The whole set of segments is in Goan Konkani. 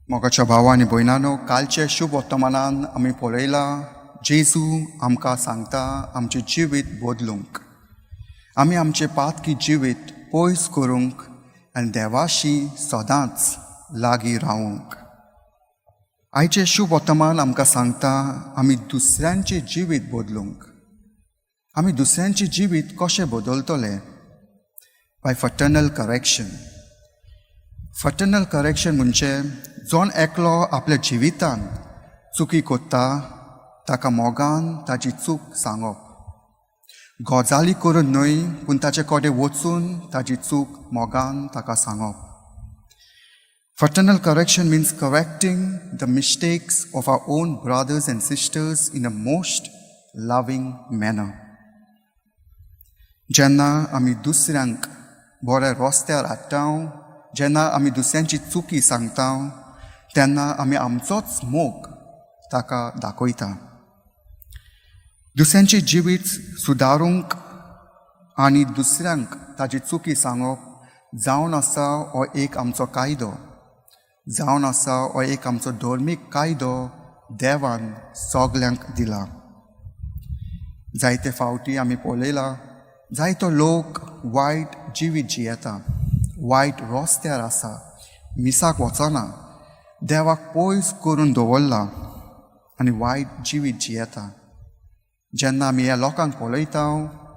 मोगाच्या भावा आनी भयणानो, कालचे शुभ वर्तमानान आमी पळयलां, जेजू आमकां सांगता आमचें जिवीत बदलूंक, आमी आमचें पातकी जिवीत पयस करूंक आनी देवाशी सदांच लागीं रावूंक. आयचें शुभ वर्तमान आमकां सांगता आमी दुसऱ्यांचें जिवीत बदलूंक. आमी दुसऱ्यांचें जिवीत कशें बदलतले? By fraternal correction. Fraternal correction म्हणजे जण एकलो आपल्या जिवितान चुकी कोत्ता ताका मोगान ताजी चूक सांगप, गजाली करून न्हय, पूण ताचे कडेन वचून ताजी चूक मोगान ताका सांगप. Fraternal correction means correcting the mistakes of our own brothers and sisters in a most loving manner. जेन्ना आमी दुसऱ्यांक बऱ्या रस्त्यार हाडटा, जेन्ना आमी दुसऱ्यांची चुकी सांगता, तेन्ना आमी आमचोच मोग ताका दाखयता. दुसऱ्यांचे जिवीत सुदारूंक आनी दुसऱ्यांक ताजी चुकी सांगप जावन आसा हो एक आमचो कायदो, जावन आसा हो एक आमचो धर्मीक कायदो देवान सगल्यांक दिला. जायते फावटी आमी पळयला, जायतो लोक वायट जिवीत जियेता, वायट रस्त्यार आसा, मिसाक वचना, देवाक पयस करून दवरला आनी वायट जिवीत जियेता. जेन्ना आमी ह्या लोकांक पळयता,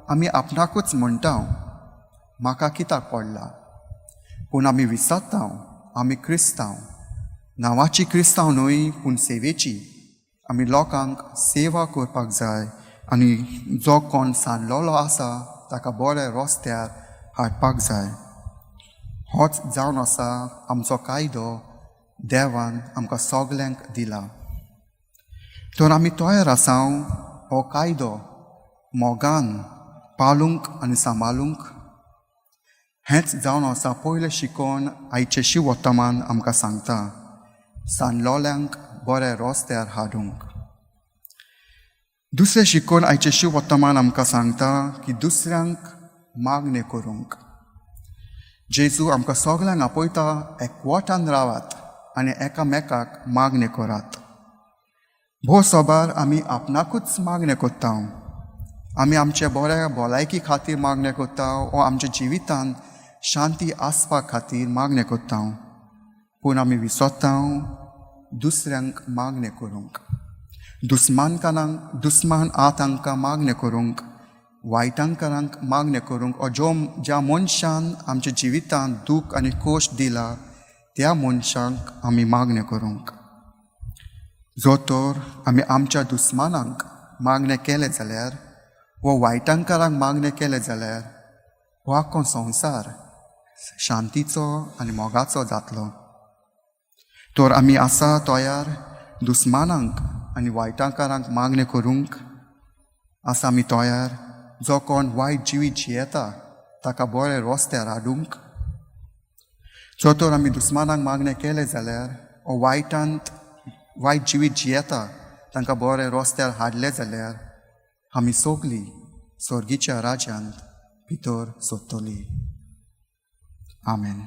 आमी आपणाकूच म्हणटा, म्हाका कित्याक पडला? पूण आमी विसरता, आमी क्रिस्तांव, नांवाची क्रिस्तांव न्हय पूण सेवेची. आमी लोकांक सेवा करपाक जाय आनी जो कोण सांडलेलो आसा ताका बऱ्या रस्त्यार हाडपाक जाय. होच जावन आसा आमचो कायदो देवान आमकां सगल्यांक दिला. तर आमी तयार आसा हो कायदो मोगान पालूंक आनी सांबाळूंक? हेंच जावन आसा पयलें शिकोवन आयचें शिवोत्तमान आमकां सांगता, सांडलोल्यांक बऱ्या रस्त्यार हाडूंक. दुसरें शिकोवन आयचें शिवोत्तमान आमकां सांगता की दुसऱ्यांक मागणें करूंक. जेजू आमकां सगल्यांक आपयता, एकवटान रावात आनी एकामेकाक मागणें करात. भोव सोबार आमी आपणाकूच मागणें करता. आमी आमच्या बऱ्या भलायकी खातीर मागणें करता वो आमच्या जिवितांत शांती आसपा खातीर मागणें करता, पूण आमी विसरता दुसऱ्यांक मागणें करूंक, दुस्मानकारांक, दुस्मान आहा तांकां मागणें करूंक, वायटांकारांक मागणें करूंक, ओ जो ज्या मनशान आमच्या जिवितांत दूख आनी खोश दिला त्या मनशांक आमी मागणें करूंक. जो तर आमी आमच्या दुस्मानांक मागणें केलें जाल्यार वो वायटांकारांक मागणें केलें जाल्यार हो आख्खो संवसार शांतीचो आनी मोगाचो जातलो. तर आमी आसा तयार दुस्मानांक आनी वायटांकारांक मागणें करूंक? आसा आमी तयार जो कोण वायट जिवीत जियेता ताका बरें रस्त्यार हाडूंक? जो तर आमी दुस्मानांक मागणें केलें जाल्यार वो वायटांत वायट जिवीत जियेता तांकां बरें रस्त्यार हाडलें जाल्यार आमी सगलीं सर्गीच्या राज्यांत भितर सोदतली. आमेन.